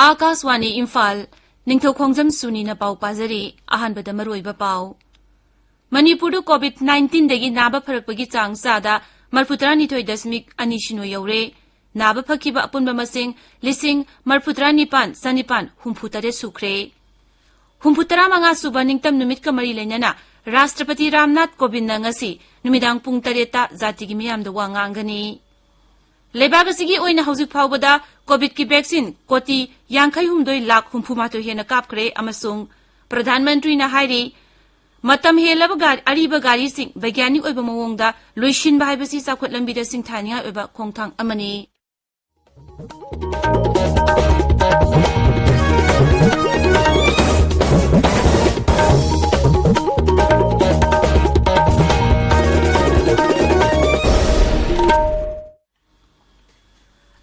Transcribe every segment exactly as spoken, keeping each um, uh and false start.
ꯑꯥꯀꯥꯁꯋꯥꯅꯤ ꯏꯝꯐꯥꯜ, ꯅꯤꯡꯊꯧ ꯈꯣꯡꯖꯝ ꯁꯨꯅꯤꯅ ꯄꯥꯎ ꯄꯥꯖꯔꯤ꯫ ꯑꯍꯥꯟꯕꯗ ꯃꯔꯨꯑꯣꯏꯕ ꯄꯥꯎ꯫ ꯃꯅꯤꯄꯨꯔꯗ COVID nineteenꯗꯒꯤ ꯅꯥꯕ ꯐꯔꯛꯄꯒꯤ ꯆꯥꯡ ꯆꯥꯗ ꯃꯔꯐꯨ ꯇꯔꯥꯅꯤꯊꯣꯏ ꯗꯁꯃꯤꯛ ꯑꯅꯤ ꯁꯤꯅꯣ ꯌꯧꯔꯦ꯫ ꯅꯥꯕ ꯐꯈꯤꯕ ꯑꯄꯨꯟꯕ ꯃꯁꯤꯡ ꯂꯤꯁꯤꯡ ꯃꯔꯐꯨ ꯇꯔꯥ ꯅꯤꯄꯥꯟ ꯆꯅꯤꯄꯥꯟ ꯍꯨꯝꯐꯨ ꯇꯔꯦꯠ ꯁꯨꯈ꯭ꯔꯦ꯫ ꯍꯨꯝꯐꯨ ꯇꯔꯥ ꯃꯉꯥ ꯁꯨꯕ ꯅꯤꯡꯇꯝ ꯅꯨꯃꯤꯠꯀ ꯃꯔꯤ ꯂꯩꯅꯅ ꯔꯥꯁꯇ꯭ꯔꯄꯇꯤ ꯔꯥꯝꯅꯥꯊ ꯀꯣꯕꯤꯟꯗꯅ ꯉꯁꯤ ꯅꯨꯃꯤꯗꯥꯡ ꯄꯨꯡ ꯇꯔꯦꯠꯇ ꯖꯥꯇꯤꯒꯤ ꯃꯤꯌꯥꯝꯗ ꯋꯥ ꯉꯥꯡꯒꯅꯤ꯫ ꯂꯩꯕꯥꯛ ꯑꯁꯤꯒꯤ ꯑꯣꯏꯅ ꯍꯧꯖꯤꯛ ꯐꯥꯎꯕꯗ COVIDꯀꯤ vaccine ꯀꯣꯇꯤ ꯌꯥꯡꯈꯩ ꯍꯨꯝꯗꯣꯏ ꯂꯥꯈ ꯍꯨꯝꯐꯨ ꯃꯥꯊꯣꯏ ꯍꯦꯟꯅ ꯀꯥꯞꯈ꯭ꯔꯦ ꯑꯃꯁꯨꯡ ꯄ꯭ꯔꯙꯥꯟ ꯃꯟꯇ꯭ꯔꯤꯅ ꯍꯥꯏꯔꯤ, ꯃꯇꯝ ꯍꯦꯜꯂꯕ ꯒꯥꯔꯤ, ꯑꯔꯤꯕ ꯒꯥꯔꯤꯁꯤꯡ ꯕꯩꯒ꯭ꯌꯥꯅꯤꯛ ꯑꯣꯏꯕ ꯃꯑꯣꯡꯗ ꯂꯣꯏꯁꯤꯟꯕ ꯍꯥꯏꯕꯁꯤ ꯆꯥꯎꯈꯠ ꯂꯝꯕꯤꯗ ꯁꯤꯡꯊꯥꯅꯤꯡꯉꯥꯏ ꯑꯣꯏꯕ ꯈꯣꯡꯊꯥꯡ ꯑꯃꯅꯤ꯫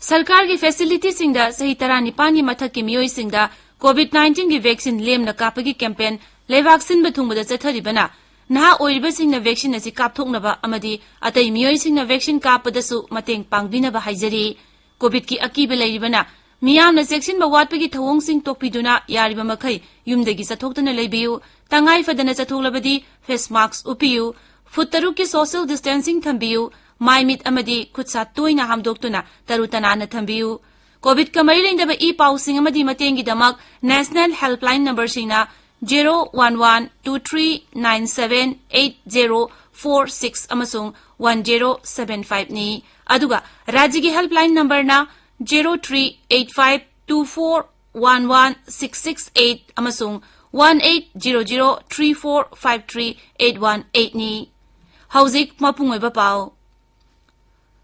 ꯁꯔꯀꯥꯔꯒꯤ facilityꯁꯤꯡꯗ ꯆꯍꯤ ꯇꯔꯥꯅꯤꯄꯥꯟꯒꯤ ꯃꯊꯛꯀꯤ ꯃꯤꯑꯣꯏꯁꯤꯡꯗ COVID nineteenꯒꯤ vaccine ꯂꯦꯝꯅ ꯀꯥꯞꯄꯒꯤ campaign ꯂꯩꯕꯥꯛ ꯁꯤꯟꯕ ꯊꯨꯡꯕꯗ ꯆꯠꯊꯔꯤꯕꯅ, ꯅꯍꯥ ꯑꯣꯏꯔꯤꯕꯁꯤꯡꯅ vaccine ꯑꯁꯤ ꯀꯥꯞꯊꯣꯛꯅꯕ ꯑꯃꯗꯤ ꯑꯇꯩ ꯃꯤꯑꯣꯏꯁꯤꯡꯅ vaccine ꯀꯥꯞꯄꯗꯁꯨ ꯃꯇꯦꯡ ꯄꯥꯡꯕꯤꯅꯕ ꯍꯥꯏꯖꯔꯤ꯫ COVIDꯀꯤ ꯑꯀꯤꯕ ꯂꯩꯔꯤꯕꯅ, ꯃꯤꯌꯥꯝꯅ ꯆꯦꯛꯁꯤꯟꯕ ꯋꯥꯠꯄꯒꯤ ꯊꯧꯑꯣꯡꯁꯤꯡ ꯇꯣꯛꯄꯤꯗꯨꯅ ꯌꯥꯔꯤꯕ ꯃꯈꯩ ꯌꯨꯝꯗꯒꯤ ꯆꯠꯊꯣꯛꯇꯅ ꯂꯩꯕꯤꯌꯨ꯫ ꯇꯉꯥꯏ ꯐꯗꯅ ꯆꯠꯊꯣꯛꯂꯕꯗꯤ face mask ꯎꯞꯄꯤꯌꯨ꯫ ꯐꯨꯠ ꯇꯔꯨꯛꯀꯤ social distancing ꯊꯝꯕꯤꯌꯨ꯫ ꯃꯥꯏ ꯃꯤꯠ ꯑꯃꯗꯤ ꯈꯨꯠ ꯁꯥ ꯇꯣꯏꯅ ꯍꯥꯝꯗꯣꯛꯇꯨꯅ ꯇꯔꯨ ꯇꯅꯥꯟꯅ ꯊꯝꯕꯤꯌꯨ꯫ COVIDꯀ ꯃꯔꯤ ꯂꯩꯅꯕ ꯏ ꯄꯥꯎꯁꯤꯡ ꯑꯃꯗꯤ ꯃꯇꯦꯡꯒꯤꯗꯃꯛ National Helpline numberꯁꯤꯡꯅ zero one one two three nine seven eight zero four six ꯑꯃꯁꯨꯡ one zero seven fiveꯅꯤ꯫ ꯑꯗꯨꯒ ꯔꯥꯖ꯭ꯌꯒꯤ helpline numberꯅ zero three eight five two four one one six six eight ꯑꯃꯁꯨꯡ one eight zero zero three four five three eight one eightꯅꯤ꯫ ꯍꯧꯖꯤꯛ ꯃꯄꯨꯡ ꯑꯣꯏꯕ ꯄꯥꯎ꯫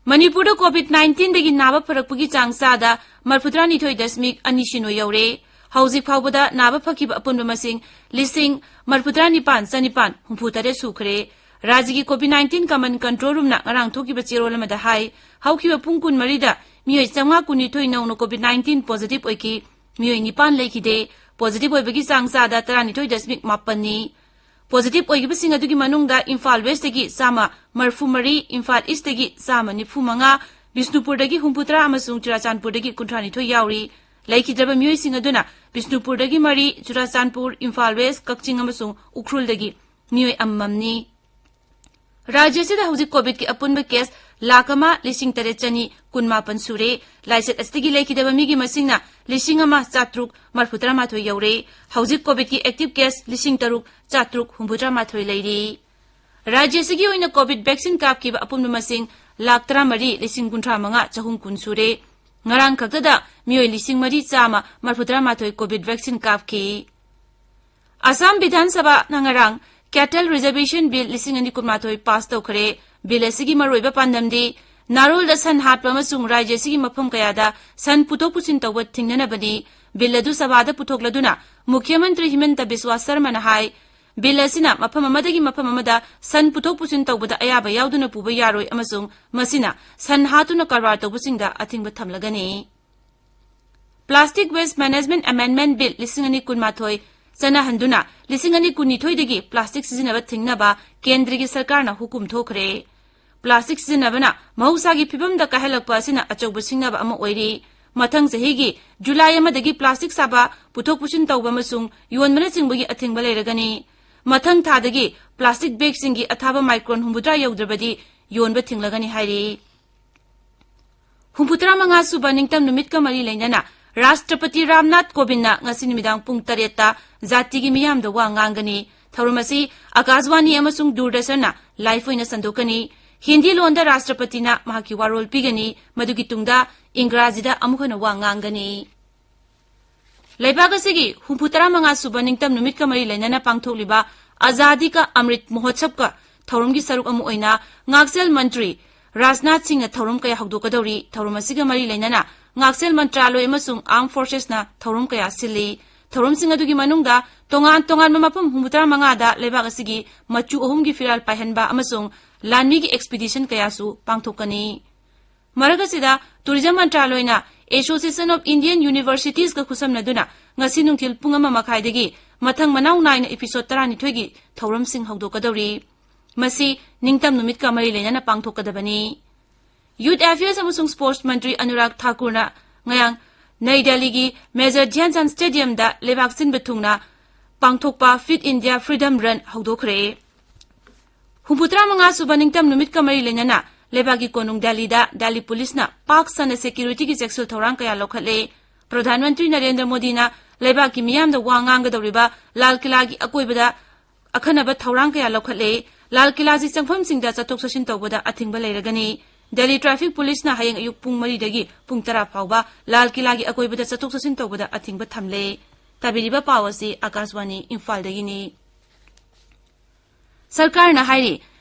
ꯃꯅꯤꯄꯨꯔꯗ COVID nineteenꯗꯒꯤ ꯅꯥꯕ ꯐꯔꯛꯄꯒꯤ ꯆꯥꯡ ꯆꯥꯗ ꯃꯔꯐꯨ ꯇꯔꯥꯅꯤꯊꯣꯏ ꯗꯁꯃꯤꯛ ꯑꯅꯤ ꯁꯤꯅꯣ ꯌꯧꯔꯦ꯫ ꯍꯧꯖꯤꯛ ꯐꯥꯎꯕꯗ ꯅꯥꯕ ꯐꯈꯤꯕ ꯑꯄꯨꯟꯕ ꯃꯁꯤꯡ ꯂꯤꯁꯤꯡ ꯃꯔꯐꯨ ꯇꯔꯥꯅꯤꯄꯥꯟ ꯆꯅꯤꯄꯥꯟ ꯍꯨꯝꯐꯨ ꯇꯔꯦꯠ ꯁꯨꯈ꯭ꯔꯦ꯫ ꯔꯥꯖ꯭ꯌꯒꯤ COVID nineteen Command Control Roomꯅ ꯉꯔꯥꯡ ꯊꯣꯛꯈꯤꯕ ꯆꯦꯔꯣꯜ ꯑꯃꯗ ꯍꯥꯏ, ꯍꯧꯈꯤꯕ ꯄꯨꯡ ꯀꯨꯟꯃꯔꯤꯗ ꯃꯤꯑꯣꯏ ꯆꯥꯝꯃꯉꯥ ꯀꯨꯟꯅꯤꯊꯣꯏ ꯅꯧꯅ COVID nineteen positive ꯑꯣꯏꯈꯤ꯫ ꯃꯤꯑꯣꯏ ꯅꯤꯄꯥꯟ ꯂꯩꯈꯤꯗꯦ꯫ Positive ꯑꯣꯏꯕꯒꯤ ꯆꯥꯡ ꯆꯥꯗ ꯇꯔꯥꯅꯤꯊꯣꯏ ꯗꯁꯃꯤꯛ ꯃꯥꯄꯟꯅꯤ꯫ Positive ꯑꯣꯏꯈꯤꯕꯁꯤꯡ ꯑꯗꯨꯒꯤ ꯃꯅꯨꯡꯗ ꯏꯝꯐꯥꯜ Westꯇꯒꯤ ꯆꯥꯝꯃ ꯃꯔꯐꯨ ꯃꯔꯤ, ꯏꯝꯐꯥꯜ Eastꯇꯒꯤ ꯆꯥꯝꯃ ꯅꯤꯐꯨ ꯃꯉꯥ, ꯕꯤꯁꯅꯨꯄꯨꯔꯗꯒꯤ ꯍꯨꯝꯐꯨ ꯇꯔꯥ ꯑꯃꯁꯨꯡ ꯆꯨꯔꯥꯆꯥꯟꯄꯨꯔꯗꯒꯤ ꯀꯨꯟꯊ꯭ꯔꯥ ꯅꯤꯊꯣꯏ ꯌꯥꯎꯔꯤ꯫ ꯂꯩꯈꯤꯗ꯭ꯔꯕ ꯃꯤꯑꯣꯏꯁꯤꯡ ꯑꯗꯨꯅ ꯕꯤꯁꯅꯨꯄꯨꯔꯗꯒꯤ ꯃꯔꯤ, ꯆꯨꯔꯥꯆꯥꯟꯄꯨꯔ, ꯏꯝꯐꯥꯜ ꯋꯦꯁ, ꯀꯛꯆꯤꯡ ꯑꯃꯁꯨꯡ ꯎꯈ꯭ꯔꯨꯜꯗꯒꯤ ꯃꯤꯑꯣꯏ ꯑꯃꯃꯝꯅꯤ꯫ ꯔꯥꯖ꯭ꯌ ꯑꯁꯤꯗ ꯍꯧꯖꯤꯛ ꯀꯣꯚꯤꯗꯀꯤ ꯑꯄꯨꯟꯕ ꯀꯦꯁ ꯂꯥꯈ ꯑꯃ ꯂꯤꯁꯤꯡ ꯇꯔꯦꯠ ꯆꯅꯤ ꯀꯨꯟꯃꯥꯄꯟ ꯁꯨꯔꯦ꯫ ꯂꯥꯏꯆꯠ ꯑꯁꯤꯗꯒꯤ ꯂꯩꯈꯤꯗꯕ ꯃꯤꯒꯤ ꯃꯁꯤꯡꯅ ꯂꯤꯁꯤꯡ ꯑꯃ ꯆꯥꯇ꯭ꯔꯨꯛ ꯃꯔꯐꯨꯇꯔꯥ ꯃꯥꯊꯣꯏ ꯌꯧꯔꯦ꯫ ꯍꯧꯖꯤꯛ ꯀꯣꯚꯤꯗꯀꯤ ꯑꯦꯛꯇꯤꯚ ꯀꯦꯁ ꯂꯤꯁꯤꯡ ꯇꯔꯨꯛ ꯆꯥꯇ꯭ꯔꯨꯛ ꯍꯨꯝꯐꯨꯇꯔꯥ ꯃꯥꯊꯣꯏ ꯂꯩꯔꯤ꯫ ꯔꯥꯖ꯭ꯌ ꯑꯁꯤꯒꯤ ꯑꯣꯏꯅ ꯀꯣꯚꯤꯗ ꯚꯦꯛꯁꯤꯟ ꯀꯥꯞꯈꯤꯕ ꯑꯄꯨꯟꯕ ꯃꯁꯤꯡ ꯂꯥꯈ ꯇꯔꯥꯃꯔꯤ ꯂꯤꯁꯤꯡ ꯀꯨꯟꯊ꯭ꯔꯥ ꯃꯉꯥ ꯆꯍꯨꯝ ꯀꯨꯟ ꯁꯨꯔꯦ꯫ ꯉꯔꯥꯡ ꯈꯛꯇꯗ ꯃꯤꯑꯣꯏ ꯂꯤꯁꯤꯡ ꯃꯔꯤ ꯆꯥꯝꯃ ꯃꯔꯐꯨꯇꯔꯥ ꯃꯥꯊꯣꯏ ꯀꯣꯚꯤꯗ ꯚꯦꯛꯁꯤꯟ ꯀꯥꯞꯈꯤ꯫ ꯑꯁꯥꯝ ꯕꯤꯙꯥꯟ ꯁꯚꯥꯅ ꯉꯔꯥꯡ ꯀꯦꯇꯜ ꯔꯤꯖꯔꯚꯦꯁꯟ ꯕꯤꯜ ꯂꯤꯁꯤꯡ ꯑꯅꯤ ꯀꯨꯟꯃꯥꯊꯣꯏ ꯄꯥꯁ ꯇꯧꯈ꯭ꯔꯦ꯫ ꯕꯤꯜ ꯑꯁꯤꯒꯤ ꯃꯔꯨꯑꯣꯏꯕ ꯄꯥꯟꯗꯝꯗꯤ ꯅꯥꯔꯣꯜꯗ ꯁꯟ ꯍꯥꯠꯄ ꯑꯃꯁꯨꯡ ꯔꯥꯖ꯭ꯌ ꯑꯁꯤꯒꯤ ꯃꯐꯝ ꯀꯌꯥꯗ ꯁꯟ ꯄꯨꯊꯣꯛ ꯄꯨꯁꯤꯟ ꯇꯧꯕ ꯊꯤꯡꯅꯅꯕꯅꯤ꯫ ꯕꯤꯜ ꯑꯗꯨ ꯁꯚꯥꯗ ꯄꯨꯊꯣꯛꯂꯗꯨꯅ ꯃꯨꯈ꯭ꯌ ꯃꯟꯇ꯭ꯔꯤ ꯍꯤꯃꯟꯇ ꯕꯤꯁ꯭ꯋꯥ ꯁꯔꯃꯅ ꯍꯥꯏ, ꯕꯤꯜ ꯑꯁꯤꯅ ꯃꯐꯝ ꯑꯃꯗꯒꯤ ꯃꯐꯝ ꯑꯃꯗ ꯁꯟ ꯄꯨꯊꯣꯛ ꯄꯨꯁꯤꯟ ꯇꯧꯕꯗ ꯑꯌꯥꯕ ꯌꯥꯎꯗꯅ ꯄꯨꯕ ꯌꯥꯔꯣꯏ ꯑꯃꯁꯨꯡ ꯃꯁꯤꯅ ꯁꯟ ꯍꯥꯠꯇꯨꯅ ꯀꯔꯕꯥꯔ ꯇꯧꯕꯁꯤꯡꯗ ꯑꯊꯤꯡꯕ ꯊꯝꯂꯒꯅꯤ꯫ Plastic Waste Management Amendment Bill ꯂꯤꯁꯤꯡ ꯑꯅꯤ ꯀꯨꯟꯃꯥꯊꯣꯏ ꯆꯠꯅꯍꯟꯗꯨꯅ ꯂꯤꯁꯤꯡ ꯑꯅꯤ ꯀꯨꯟꯅꯤꯊꯣꯏꯗꯒꯤ ꯄ꯭ꯂꯥꯁꯇꯤꯛ ꯁꯤꯖꯤꯟꯅꯕ ꯊꯤꯡꯅꯕ ꯀꯦꯟꯗ꯭ꯔꯒꯤ ꯁꯔꯀꯥꯔꯅ ꯍꯨꯀꯨꯝ ꯊꯣꯛꯈ꯭ꯔꯦ꯫ ꯄ꯭ꯂꯥꯁꯇꯤꯛ ꯁꯤꯖꯤꯟꯅꯕꯅ ꯃꯍꯧꯁꯥꯒꯤ ꯐꯤꯕꯝꯗ ꯀꯥꯏꯍꯜꯂꯛꯄ ꯑꯁꯤꯅ ꯑꯆꯧꯕ ꯁꯤꯡꯅꯕ ꯑꯃ ꯑꯣꯏꯔꯤ꯫ ꯃꯊꯪ ꯆꯍꯤꯒꯤ ꯖꯨꯂꯥꯏ ꯑꯃꯗꯒꯤ ꯄ꯭ꯂꯥꯁꯇꯤꯛ ꯁꯥꯕ, ꯄꯨꯊꯣꯛ ꯄꯨꯁꯤꯟ ꯇꯧꯕ ꯑꯃꯁꯨꯡ ꯌꯣꯟꯕꯅꯆꯤꯡꯕꯒꯤ ꯑꯊꯤꯡꯕ ꯂꯩꯔꯒꯅꯤ꯫ ꯃꯊꯪ ꯊꯥꯗꯒꯤ ꯄ꯭ꯂꯥꯁꯇꯤꯛ ꯕꯦꯒꯁꯤꯡꯒꯤ ꯑꯊꯥꯕ ꯃꯥꯏꯀ꯭ꯔꯣꯟ ꯍꯨꯝꯐꯨꯇꯔꯥ ꯌꯧꯗ꯭ꯔꯕꯗꯤ ꯌꯣꯟꯕ ꯊꯤꯡꯂꯒꯅꯤ ꯍꯥꯏꯔꯤ꯫ ꯍꯨꯝꯐꯨꯇꯔꯥ ꯃꯉꯥ ꯁꯨꯕ ꯅꯤꯡꯇꯝ ꯅꯨꯃꯤꯠꯀ ꯃꯔꯤ ꯂꯩꯅꯅ ꯔꯥꯁꯇ꯭ꯔꯄꯇꯤ ꯔꯥꯝꯅꯥꯊ ꯀꯣꯕꯤꯟꯗꯅ ꯉꯁꯤ ꯅꯨꯃꯤꯗꯥꯡ ꯄꯨꯡ ꯇꯔꯦꯠꯇ ꯖꯥꯇꯤꯒꯤ ꯃꯤꯌꯥꯝꯗ ꯋꯥ ꯉꯥꯡꯒꯅꯤ꯫ ꯊꯧꯔꯝ ꯑꯁꯤ ꯑꯀꯥꯁꯕꯥꯅꯤ ꯑꯃꯁꯨꯡ ꯗꯨꯔꯗꯔꯁꯟꯅ ꯂꯥꯏꯚ ꯑꯣꯏꯅ ꯁꯟꯗꯣꯛꯀꯅꯤ꯫ ꯍꯤꯟꯗꯤ ꯂꯣꯟꯗ ꯔꯥꯁꯇ꯭ꯔꯄꯇꯤꯅ ꯃꯍꯥꯛꯀꯤ ꯋꯥꯔꯣꯜ ꯄꯤꯒꯅꯤ, ꯃꯗꯨꯒꯤ ꯇꯨꯡꯗ ꯏꯪꯒ꯭ꯔꯥꯖꯤꯗ ꯑꯃꯨꯛ ꯍꯟꯅ ꯋꯥ ꯉꯥꯡꯒꯅꯤ꯫ ꯂꯩꯕꯥꯛ ꯑꯁꯤꯒꯤ ꯍꯨꯝꯐꯨꯇꯔꯥ ꯃꯉꯥ ꯁꯨꯕ ꯅꯤꯡꯇꯝ ꯅꯨꯃꯤꯠꯀ ꯃꯔꯤ ꯂꯩꯅꯅ ꯄꯥꯡꯊꯣꯛꯂꯤꯕ ꯑꯖꯥꯗꯤ ꯀꯥ ꯑꯃ꯭ꯔꯤꯠ ꯃꯍꯣꯠꯁꯕꯀ ꯊꯧꯔꯝꯒꯤ ꯁꯔꯨꯛ ꯑꯃ ꯑꯣꯏꯅ ꯉꯥꯛꯁꯦꯜ ꯃꯟꯇ꯭ꯔꯤ ꯔꯥꯖꯅꯥꯊ ꯁꯤꯡꯅ ꯊꯧꯔꯝ ꯀꯌꯥ ꯍꯧꯗꯣꯛꯀꯗꯧꯔꯤ꯫ ꯊꯧꯔꯝ ꯑꯁꯤꯒ ꯃꯔꯤ ꯂꯩꯅꯅ ꯉꯥꯛꯁꯦꯜ ꯃꯟꯇ꯭ꯔꯥꯂꯣꯏ ꯑꯃꯁꯨꯡ ꯑꯥꯔꯝ ꯐꯣꯔꯁꯦꯁꯅ ꯊꯧꯔꯝ ꯀꯌꯥ ꯁꯤꯜꯂꯤ꯫ ꯊꯧꯔꯝꯁꯤꯡ ꯑꯗꯨꯒꯤ ꯃꯅꯨꯡꯗ ꯇꯣꯉꯥꯟ ꯇꯣꯉꯥꯟꯕ ꯃꯐꯝ ꯍꯨꯝꯐꯨꯇꯔꯥ ꯃꯉꯥꯗ ꯂꯩꯕꯥꯛ ꯑꯁꯤꯒꯤ ꯃꯆꯨ ꯑꯍꯨꯝꯒꯤ ꯐꯤꯔꯥꯜ ꯄꯥꯏꯍꯟꯕ ꯑꯃꯁꯨꯡ ꯂꯥꯟꯃꯤꯒꯤ ꯑꯦꯛꯁꯄꯤꯗꯤꯁꯟ ꯀꯌꯥꯁꯨ ꯄꯥꯡꯊꯣꯛꯀꯅꯤ꯫ ꯃꯔꯛ ꯑꯁꯤꯗ ꯇꯨꯔꯤꯖꯝ ꯃꯟꯇ꯭ꯔꯥꯂꯣꯏꯅ Association of Indian Universitiesꯀ ꯈꯨꯠꯁꯝꯅꯗꯨꯅ ꯉꯁꯤ ꯅꯨꯡꯊꯤꯜ ꯄꯨꯡ ꯑꯃ ꯃꯈꯥꯏꯗꯒꯤ ꯃꯊꯪ ꯃꯅꯥꯎ ꯅꯥꯏꯅ episode ꯇꯔꯥꯅꯤꯊꯣꯏꯒꯤ ꯊꯧꯔꯝꯁꯤꯡ ꯍꯧꯗꯣꯛꯀꯗꯧꯔꯤ꯫ ꯃꯁꯤ ꯅꯤꯡꯇꯝ ꯅꯨꯃꯤꯠꯀ ꯃꯔꯤ ꯂꯩꯅꯅ ꯄꯥꯡꯊꯣꯛꯀꯗꯕꯅꯤ꯫ Youth Affairs ꯑꯃꯁꯨꯡ Sports ꯃꯟꯇ꯭ꯔꯤ ꯑꯅꯨꯔꯥꯒ ꯊꯥꯀꯨꯔꯅ ꯉꯔꯥꯡ ꯅꯩ ꯗꯦꯜꯂꯤꯒꯤ ꯃꯦꯖꯔ ꯙ꯭ꯌꯥꯟꯆꯥꯟ ꯁ꯭ꯇꯦꯗꯤꯌꯝꯗ ꯂꯩꯕꯥꯛ ꯁꯤꯟꯕ ꯊꯨꯡꯅ ꯄꯥꯡꯊꯣꯛꯄ ꯐꯤꯠ ꯏꯟꯗꯤꯌꯥ ꯐ꯭ꯔꯤꯗꯝ ꯔꯟ ꯍꯧꯗꯣꯛꯈ꯭ꯔꯦ꯫ ꯍꯨꯝꯐꯨꯇꯔꯥ ꯃꯉꯥ ꯁꯨꯕ ꯅꯤꯡꯇꯝ ꯅꯨꯃꯤꯠꯀ ꯃꯔꯤ ꯂꯩꯅꯅ ꯂꯩꯕꯥꯛꯀꯤ ꯀꯣꯅꯨꯡ ꯗꯦꯜꯂꯤꯗ ꯗꯦꯜꯂꯤ ꯄꯨꯂꯤꯁꯅ ꯄꯥꯛ ꯁꯟꯅ ꯁꯦꯀ꯭ꯌꯨꯔꯤꯇꯤꯒꯤ ꯆꯦꯛꯁꯤꯜ ꯊꯧꯔꯥꯡ ꯀꯌꯥ ꯂꯧꯈꯠꯂꯦ꯫ ꯄ꯭ꯔꯙꯥꯟ ꯃꯟꯇ꯭ꯔꯤ ꯅꯔꯦꯟꯗ꯭ꯔ ꯃꯣꯗꯤꯅ ꯂꯩꯕꯥꯛꯀꯤ ꯃꯤꯌꯥꯝꯗ ꯋꯥ ꯉꯥꯡꯒꯗꯧꯔꯤꯕ ꯂꯥꯜ ꯀꯤꯂꯥꯒꯤ ꯑꯀꯣꯏꯕꯗ ꯑꯈꯟꯅꯕ ꯊꯧꯔꯥꯡ ꯀꯌꯥ ꯂꯧꯈꯠꯂꯦ꯫ ꯂꯥꯜ ꯀꯤꯂꯥꯒꯤ ꯆꯪꯐꯝꯁꯤꯡꯗ ꯆꯠꯊꯣꯛ ꯆꯠꯁꯤꯟ ꯇꯧꯕꯗ ꯑꯊꯤꯡꯕ ꯂꯩꯔꯒꯅꯤ꯫ ꯗꯦꯜꯂꯤ ꯇ꯭ꯔꯥꯐꯤꯛ ꯄꯨꯂꯤꯁꯅ ꯍꯌꯦꯡ ꯑꯌꯨꯛ ꯄꯨꯡ ꯃꯔꯤꯗꯒꯤ ꯄꯨꯡ ꯇꯔꯥ ꯐꯥꯎꯕ ꯂꯥꯜ ꯀꯤꯂꯥꯒꯤ ꯑꯀꯣꯏꯕꯗ ꯆꯠꯊꯣꯛ ꯆꯠꯁꯤꯟ ꯇꯧꯕꯗ ꯑꯊꯤꯡꯕ ꯊꯝꯂꯦ꯫ ꯇꯥꯕꯤꯔꯤꯕ ꯄꯥꯎ ꯑꯁꯤ ꯑꯀꯥꯁꯕꯥꯅꯤ ꯏꯝꯐꯥꯜꯗꯒꯤꯅꯤ꯫ ꯁꯔꯀꯥꯔꯅ ꯍꯥꯏꯔꯤ,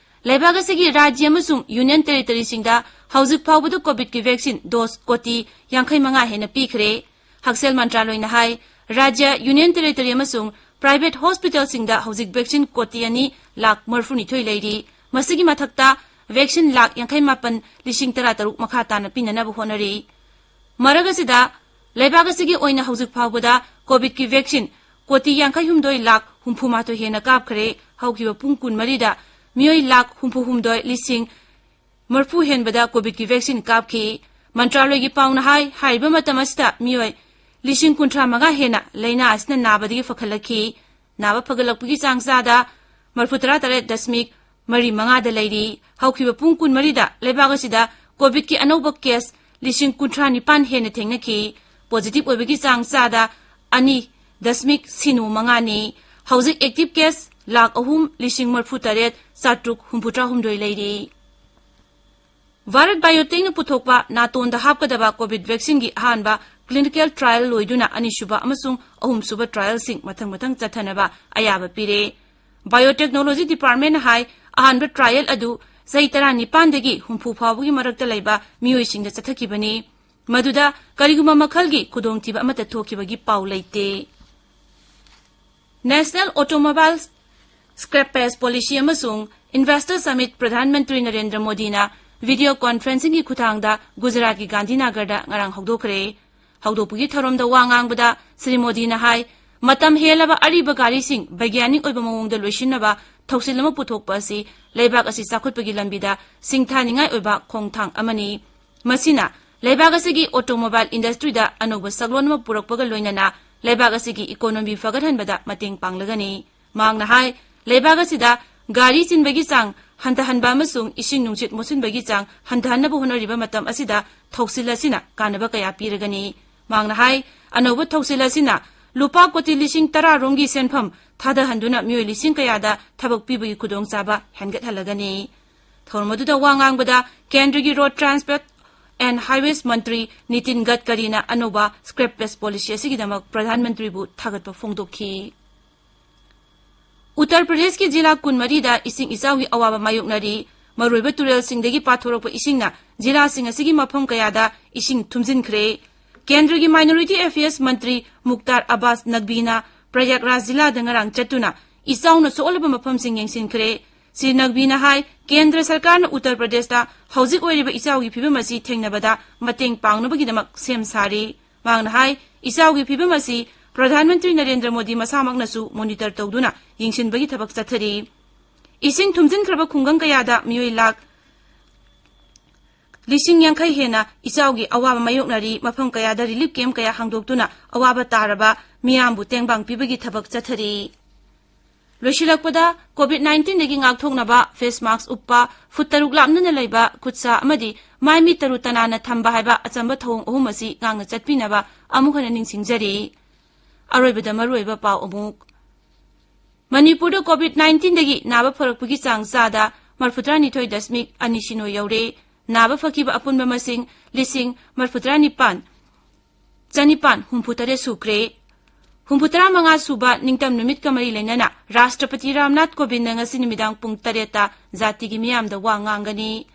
ꯂꯩꯕꯥꯛ ꯑꯁꯤꯒꯤ ꯔꯥꯖ꯭ꯌ ꯑꯃꯁꯨꯡ ꯌꯨꯅꯤꯌꯟ ꯇꯦꯔꯤꯇꯣꯔꯤꯁꯤꯡꯗ ꯍꯧꯖꯤꯛ ꯐꯥꯎꯕꯗ ꯀꯣꯚꯤꯗꯀꯤ ꯚꯦꯛꯁꯤꯟ ꯗꯣꯁ ꯀꯣꯇꯤ ꯌꯥꯡꯈꯩ ꯃꯉꯥ ꯍꯦꯟꯅ ꯄꯤꯈ꯭ꯔꯦ꯫ ꯍꯛꯁꯦꯜ ꯃꯟꯇ꯭ꯔꯥꯂꯣꯏꯅ ꯍꯥꯏ, ꯔꯥꯖ꯭ꯌ, ꯌꯨꯅꯤꯌꯟ ꯇꯦꯔꯤꯇꯣꯔꯤ ꯑꯃꯁꯨꯡ ꯄ꯭ꯔꯥꯏꯚꯦꯠ ꯍꯣꯁꯄꯤꯇꯥꯜꯁꯤꯡꯗ ꯍꯧꯖꯤꯛ ꯚꯦꯛꯁꯤꯟ ꯀꯣꯇꯤ ꯑꯅꯤ ꯂꯥꯈ ꯃꯔꯤꯐꯨꯅꯤꯊꯣꯏ ꯂꯩꯔꯤ꯫ ꯃꯁꯤꯒꯤ ꯃꯊꯛꯇ ꯚꯦꯛꯁꯤꯟ ꯂꯥꯈ ꯌꯥꯡꯈꯩ ꯃꯥꯄꯟ ꯂꯤꯁꯤꯡ ꯇꯔꯥ ꯇꯔꯨꯛ ꯃꯈꯥ ꯇꯥꯅ ꯄꯤꯅꯅꯕ ꯍꯣꯠꯅꯔꯤ꯫ ꯃꯔꯛ ꯑꯁꯤꯗ ꯂꯩꯕꯥꯛ ꯑꯁꯤꯒꯤ ꯑꯣꯏꯅ ꯍꯧꯖꯤꯛ ꯐꯥꯎꯕꯗ ꯀꯣꯚꯤꯗꯀꯤ ꯚꯦꯛꯁꯤꯟ ꯀꯣꯇꯤ ꯌꯥꯡꯈꯩ ꯍꯨꯝꯗꯣꯏ ꯂꯥꯈ ꯍꯨꯝꯐꯨ ꯃꯥꯊꯣꯏ ꯍꯦꯟꯅ ꯀꯥꯞꯈ꯭ꯔꯦ꯫ ꯍꯧꯈꯤꯕ ꯄꯨꯡ ꯀꯨꯟ ꯃꯔꯤꯗ ꯃꯤꯑꯣꯏ ꯂꯥꯈ ꯍꯨꯝꯐꯨ ꯍꯨꯝꯗꯣꯏ ꯂꯤꯁꯤꯡ ꯃꯔꯤꯐꯨ ꯍꯦꯟꯕꯗ ꯀꯣꯚꯤꯗꯀꯤ ꯚꯦꯛꯁꯤꯟ ꯀꯥꯞꯈꯤ꯫ ꯃꯟꯇ꯭ꯔꯥꯂꯣꯏꯒꯤ ꯄꯥꯎꯅ ꯍꯥꯏ, ꯍꯥꯏꯔꯤꯕ ꯃꯇꯝ ꯑꯁꯤꯗ ꯃꯤꯑꯣꯏ ꯂꯤꯁꯤꯡ ꯀꯨꯟꯊ꯭ꯔꯥ ꯃꯉꯥ ꯍꯦꯟꯅ ꯂꯥꯏꯅꯥ ꯑꯁꯤꯅ ꯅꯥꯕꯗꯒꯤ ꯐꯒꯠꯂꯛꯈꯤ꯫ ꯅꯥꯕ ꯐꯒꯠꯂꯛꯄꯒꯤ ꯆꯥꯡ ꯆꯥꯗ ꯃꯔꯤꯐꯨ ꯇꯔꯥ ꯇꯔꯦꯠ ꯗꯁꯃꯤꯛ ꯃꯔꯤ ꯃꯉꯥꯗ ꯂꯩꯔꯤ꯫ ꯍꯧꯈꯤꯕ ꯄꯨꯡ ꯀꯨꯟ ꯃꯔꯤꯗ ꯂꯩꯕꯥꯛ ꯑꯁꯤꯗ ꯀꯣꯚꯤꯗꯀꯤ ꯑꯅꯧꯕ ꯀꯦꯁ ꯂꯤꯁꯤꯡ ꯀꯨꯟꯊ꯭ꯔꯥ ꯅꯤꯄꯥꯟ ꯍꯦꯟꯅ ꯊꯦꯡꯅꯈꯤ꯫ ꯄꯣꯖꯤꯇꯤꯚ ꯑꯣꯏꯕꯒꯤ ꯆꯥꯡ ꯆꯥꯗ ꯑꯅꯤ ꯗꯁꯃꯤꯛ ꯁꯤꯅꯣ ꯃꯉꯥꯅꯤ꯫ ꯍꯧꯖꯤꯛ ꯑꯦꯛꯇꯤꯚ ꯀꯦꯁ ꯂꯥꯈ ꯑꯍꯨꯝ ꯂꯤꯁꯤꯡ ꯃꯔꯤꯐꯨ ꯇꯔꯦꯠ ꯆꯥꯇ꯭ꯔꯨꯛ ꯍꯨꯝꯐꯨꯇꯔꯥ ꯍꯨꯝꯗꯣꯏ ꯂꯩꯔꯤ꯫ ꯚꯥꯔꯠ ꯕꯥꯏꯑꯣꯇꯦꯛꯅ ꯄꯨꯊꯣꯛꯄ ꯅꯥꯇꯣꯟꯗ ꯍꯥꯞꯀꯗꯕ ꯀꯣꯚꯤꯗ ꯚꯦꯛꯁꯤꯟꯒꯤ ꯑꯍꯥꯟꯕ ꯀ꯭ꯂꯤꯅꯤꯀꯦꯜ ꯇ꯭ꯔꯥꯏꯜ ꯂꯣꯏꯗꯨꯅ ꯑꯅꯤꯁꯨꯕ ꯑꯃꯁꯨꯡ ꯑꯍꯨꯝꯁꯨꯕ ꯇ꯭ꯔꯥꯏꯜꯁꯤꯡ ꯃꯊꯪ ꯃꯊꯪ ꯆꯠꯊꯅꯕ ꯑꯌꯥꯕ ꯄꯤꯔꯦ꯫ ꯕꯥꯏꯑꯣꯇꯦꯛꯅꯣꯂꯣꯖꯤ ꯗꯤꯄꯥꯔꯠꯃꯦꯟꯅ ꯍꯥꯏ, ꯑꯍꯥꯟꯕ ꯇ꯭ꯔꯥꯏꯌꯦꯜ ꯑꯗꯨ ꯆꯍꯤ ꯇꯔꯥꯅꯤꯄꯥꯟꯗꯒꯤ ꯍꯨꯝꯐꯨ ꯐꯥꯎꯕꯒꯤ ꯃꯔꯛꯇ ꯂꯩꯕ ꯃꯤꯑꯣꯏꯁꯤꯡꯗ ꯆꯠꯊꯈꯤꯕꯅꯤ꯫ ꯃꯗꯨꯗ ꯀꯔꯤꯒꯨꯝꯕ ꯃꯈꯜꯒꯤ ꯈꯨꯗꯣꯡꯊꯤꯕ ꯑꯃꯠꯇ ꯊꯣꯛꯈꯤꯕꯒꯤ ꯄꯥꯎ ꯂꯩꯇꯦ꯫ National Automobile Scrappage Policy ꯑꯃꯁꯨꯡ Investor Summit ꯄ꯭ꯔꯙꯥꯟ ꯃꯟꯇ꯭ꯔꯤ ꯅꯔꯦꯟꯗ꯭ꯔ ꯃꯣꯗꯤꯅ ꯚꯤꯗꯤꯑꯣ ꯀꯣꯟꯐꯔꯦꯟꯁꯤꯡꯒꯤ ꯈꯨꯠꯊꯥꯡꯗ ꯒꯨꯖꯔꯥꯠꯀꯤ ꯒꯥꯟꯙꯤꯅꯒꯔꯗ ꯉꯔꯥꯡ ꯍꯧꯗꯣꯛꯈ꯭ꯔꯦ꯫ ꯍꯧꯗꯣꯛꯄꯒꯤ ꯊꯧꯔꯝꯗ ꯋꯥ ꯉꯥꯡꯕꯗ ꯁ꯭ꯔꯤ ꯃꯣꯗꯤꯅ ꯍꯥꯏ, ꯃꯇꯝ ꯍꯦꯜꯂꯕ ꯑꯔꯤꯕ ꯒꯥꯔꯤꯁꯤꯡ ꯕꯩꯒ꯭ꯌꯥꯅꯤꯛ ꯑꯣꯏꯕ ꯃꯑꯣꯡꯗ ꯂꯣꯏꯁꯤꯟꯅꯕ ꯊꯧꯁꯤꯜ ꯑꯃ ꯄꯨꯊꯣꯛꯄ ꯑꯁꯤ ꯂꯩꯕꯥꯛ ꯑꯁꯤ ꯆꯥꯎꯈꯠꯄꯒꯤ ꯂꯝꯕꯤꯗ ꯁꯤꯡꯊꯥꯅꯤꯡꯉꯥꯏ ꯑꯣꯏꯕ ꯈꯣꯡꯊꯥꯡ ꯑꯃꯅꯤ꯫ ꯃꯁꯤꯅ ꯂꯩꯕꯥꯛ ꯑꯁꯤꯒꯤ automobile industryꯗ ꯑꯅꯧꯕ ꯁꯛꯂꯣꯟ ꯑꯃ ꯄꯨꯔꯛꯄꯒ ꯂꯣꯏꯅꯅ ꯂꯩꯕꯥꯛ ꯑꯁꯤꯒꯤ economy ꯐꯒꯠꯍꯟꯕꯗ ꯃꯇꯦꯡ ꯄꯥꯡꯂꯒꯅꯤ꯫ ꯃꯍꯥꯛꯅ ꯍꯥꯏ, ꯂꯩꯕꯥꯛ ꯑꯁꯤꯗ ꯒꯥꯔꯤ ꯆꯤꯟꯕꯒꯤ ꯆꯥꯡ ꯍꯟꯊꯍꯟꯕ ꯑꯃꯁꯨꯡ ꯏꯁꯤꯡ ꯅꯨꯡꯁꯤꯠ ꯃꯣꯠꯁꯤꯟꯕꯒꯤ ꯆꯥꯡ ꯍꯟꯊꯍꯟꯅꯕ ꯍꯣꯠꯅꯔꯤꯕ ꯃꯇꯝ ꯑꯁꯤꯗ ꯊꯧꯁꯤꯜ ꯑꯁꯤꯅ ꯀꯥꯟꯅꯕ ꯀꯌꯥ ꯄꯤꯔꯒꯅꯤ꯫ ꯃꯍꯥꯛꯅ ꯍꯥꯏ, ꯑꯅꯧꯕ ꯊꯧꯁꯤꯜ ꯑꯁꯤꯅ ꯂꯨꯄꯥ ꯀꯣꯇꯤ ꯂꯤꯁꯤꯡ ꯇꯔꯥ ꯔꯣꯝꯒꯤ ꯁꯦꯟꯐꯝ ꯊꯥꯗꯍꯟꯗꯨꯅ ꯃꯤꯑꯣꯏ ꯂꯤꯁꯤꯡ ꯀꯌꯥꯗ ꯊꯕꯛ ꯄꯤꯕꯒꯤ ꯈꯨꯗꯣꯡꯆꯥꯕ ꯍꯦꯟꯒꯠꯍꯜꯂꯒꯅꯤ꯫ ꯊꯧꯔꯝ ꯑꯗꯨꯗ ꯋꯥ ꯉꯥꯡꯕꯗ ꯀꯦꯟꯗ꯭ꯔꯒꯤ Road Transport and Highways ꯃꯟꯇ꯭ꯔꯤ ꯅꯤꯇꯤꯟ ꯒꯗꯀꯔꯤꯅ ꯑꯅꯧꯕ scrappage policy ꯑꯁꯤꯒꯤꯗꯃꯛ ꯄ꯭ꯔꯙꯥꯟ ꯃꯟꯇ꯭ꯔꯤꯕꯨ ꯊꯥꯒꯠꯄ ꯐꯣꯡꯗꯣꯛꯈꯤ꯫ ꯎꯠꯇꯔ ꯄ꯭ꯔꯗꯦꯁꯀꯤ ꯖꯤꯂꯥ ꯀꯨꯟꯃꯔꯤꯗ ꯏꯁꯤꯡ ꯏꯆꯥꯎꯒꯤ ꯑꯋꯥꯕ ꯃꯥꯌꯣꯛꯅꯔꯤ꯫ ꯃꯔꯨꯑꯣꯏꯕ ꯇꯨꯔꯦꯜꯁꯤꯡꯗꯒꯤ ꯄꯥꯊꯣꯔꯛꯄ ꯏꯁꯤꯡꯅ ꯖꯤꯂꯥꯁꯤꯡ ꯑꯁꯤꯒꯤ ꯃꯐꯝ ꯀꯌꯥꯗ ꯏꯁꯤꯡ ꯊꯨꯝꯖꯤꯟꯈ꯭ꯔꯦ꯫ ꯀꯦꯟꯗ꯭ꯔꯒꯤ Minority Affairs ꯃꯟꯇ꯭ꯔꯤ ꯃꯨꯛꯇꯥꯔ ꯑꯕꯥꯁ ꯅꯛꯕꯤꯅ ꯄ꯭ꯔꯌꯥꯒꯔꯥꯖ ꯖꯤꯂꯥꯗ ꯉꯔꯥꯡ ꯆꯠꯇꯨꯅ ꯏꯆꯥꯎꯅ ꯁꯣꯛꯍꯜꯂꯕ ꯃꯐꯝꯁꯤꯡ ꯌꯦꯡꯁꯤꯟꯈ꯭ꯔꯦ꯫ ꯁ꯭ꯔꯤ ꯅꯛꯕꯤꯅ ꯍꯥꯏ, ꯀꯦꯟꯗ꯭ꯔ ꯁꯔꯀꯥꯔꯅ ꯎꯠꯇꯔ ꯄ꯭ꯔꯗꯦꯁꯇ ꯍꯧꯖꯤꯛ ꯑꯣꯏꯔꯤꯕ ꯏꯆꯥꯎꯒꯤ ꯐꯤꯕꯝ ꯑꯁꯤ ꯊꯦꯡꯅꯕꯗ ꯃꯇꯦꯡ ꯄꯥꯡꯅꯕꯒꯤꯗꯃꯛ ꯁꯦꯝ ꯁꯥꯔꯤ꯫ ꯃꯍꯥꯛꯅ ꯍꯥꯏ, ꯏꯆꯥꯎꯒꯤ ꯐꯤꯕꯝ ꯑꯁꯤ ꯄ꯭ꯔꯙꯥꯟ ꯃꯟꯇ꯭ꯔꯤ ꯅꯔꯦꯟꯗ꯭ꯔ ꯃꯣꯗꯤ ꯃꯁꯥꯃꯛꯅꯁꯨ monitor ꯇꯧꯗꯨꯅ ꯌꯦꯡꯁꯤꯟꯕꯒꯤ ꯊꯕꯛ ꯆꯠꯊꯔꯤ꯫ ꯏꯁꯤꯡ ꯊꯨꯝꯖꯤꯟꯈ꯭ꯔꯕ ꯈꯨꯡꯒꯪ ꯀꯌꯥꯗ ꯃꯤꯑꯣꯏ ꯂꯥꯈ ꯂꯤꯁꯤꯡ ꯌꯥꯡꯈꯩ ꯍꯦꯟꯅ ꯏꯆꯥꯎꯒꯤ ꯑꯋꯥꯕ ꯃꯥꯌꯣꯛꯅꯔꯤ꯫ ꯃꯐꯝ ꯀꯌꯥꯗ relief camp ꯀꯌꯥ ꯍꯥꯡꯗꯣꯛꯇꯨꯅ ꯑꯋꯥꯕ ꯇꯥꯔꯕ ꯃꯤꯌꯥꯝꯕꯨ ꯇꯦꯡꯕꯥꯡ ꯄꯤꯕꯒꯤ ꯊꯕꯛ ꯆꯠꯊꯔꯤ꯫ ꯂꯣꯏꯁꯤꯜꯂꯛꯄꯗ, COVID nineteenꯗꯒꯤ ꯉꯥꯛꯊꯣꯛꯅꯕ face mask ꯎꯞꯄ, ꯐꯨꯠ ꯇꯔꯨꯛ ꯂꯥꯞꯅꯅ ꯂꯩꯕ, ꯈꯨꯠ ꯁꯥ ꯑꯃꯗꯤ ꯃꯥꯏ ꯃꯤꯠ ꯇꯔꯨ ꯇꯅꯥꯟꯅ ꯊꯝꯕ ꯍꯥꯏꯕ ꯑꯆꯝꯕ ꯊꯧꯑꯣꯡ ꯑꯍꯨꯝ ꯑꯁꯤ ꯉꯥꯛꯅ ꯆꯠꯄꯤꯅꯕ ꯑꯃꯨꯛ ꯍꯟꯅ ꯅꯤꯡꯁꯤꯡꯖꯔꯤ꯫ ꯑꯔꯣꯏꯕꯗ ꯃꯔꯨꯑꯣꯏꯕ ꯄꯥꯎ ꯑꯃꯨꯛ꯫ ꯃꯅꯤꯄꯨꯔꯗ COVID nineteenꯗꯒꯤ ꯅꯥꯕ ꯐꯔꯛꯄꯒꯤ ꯆꯥꯡ ꯆꯥꯗ ꯃꯔꯐꯨꯇꯔꯥꯅꯤꯊꯣꯏ ꯗꯁꯃꯤꯛ ꯑꯅꯤ ꯁꯤꯅꯣ ꯌꯧꯔꯦ꯫ ꯅꯥꯕ ꯐꯈꯤꯕ ꯑꯄꯨꯟꯕ ꯃꯁꯤꯡ ꯂꯤꯁꯤꯡ ꯃꯔꯐꯨꯇꯔꯥꯅꯤꯄꯥꯟ ꯆꯅꯤꯄꯥꯟ ꯍꯨꯝꯐꯨꯇꯔꯦꯠ ꯁꯨꯈ꯭ꯔꯦ꯫ ꯍꯨꯝꯐꯨꯇꯔꯥ ꯃꯉꯥ ꯁꯨꯕ ꯅꯤꯡꯇꯝ ꯅꯨꯃꯤꯠꯀ ꯃꯔꯤ ꯂꯩꯅꯅ ꯔꯥꯁꯇ꯭ꯔꯄꯇꯤ ꯔꯥꯝꯅꯥꯊ ꯀꯣꯕꯤꯟꯗ ꯉꯁꯤ ꯅꯨꯃꯤꯗꯥꯡ ꯄꯨꯡ ꯇꯔꯦꯠꯇ ꯖꯥꯇꯤꯒꯤ ꯃꯤꯌꯥꯝꯗ ꯋꯥ ꯉꯥꯡꯒꯅꯤ꯫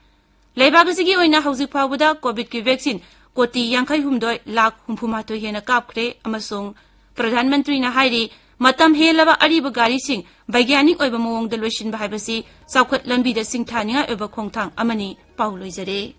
ꯂꯩꯕꯥꯛ ꯑꯁꯤꯒꯤ ꯑꯣꯏꯅ ꯍꯧꯖꯤꯛ ꯐꯥꯎꯕꯗ COVIDꯀꯤ vaccine ꯀꯣꯇꯤ ꯌꯥꯡꯈꯩ ꯍꯨꯝꯗꯣꯏ ꯂꯥꯈ ꯍꯨꯝꯐꯨ ꯃꯥꯊꯣꯏ ꯍꯦꯟꯅ ꯀꯥꯞꯈ꯭ꯔꯦ ꯑꯃꯁꯨꯡ ꯄ꯭ꯔꯙꯥꯟ ꯃꯟꯇ꯭ꯔꯤꯅ ꯍꯥꯏꯔꯤ, ꯃꯇꯝ ꯍꯦꯜꯂꯕ ꯑꯔꯤꯕ ꯒꯥꯔꯤꯁꯤꯡ ꯕꯩꯒ꯭ꯌꯥꯅꯤꯛ ꯑꯣꯏꯕ ꯃꯑꯣꯡꯗ ꯂꯣꯏꯁꯤꯟꯕ ꯍꯥꯏꯕꯁꯤ ꯆꯥꯎꯈꯠ ꯂꯝꯕꯤꯗ ꯁꯤꯡꯊꯥꯅꯤꯡꯉꯥꯏ ꯑꯣꯏꯕ ꯈꯣꯡꯊꯥꯡ ꯑꯃꯅꯤ꯫ ꯄꯥꯎ ꯂꯣꯏꯖꯔꯦ꯫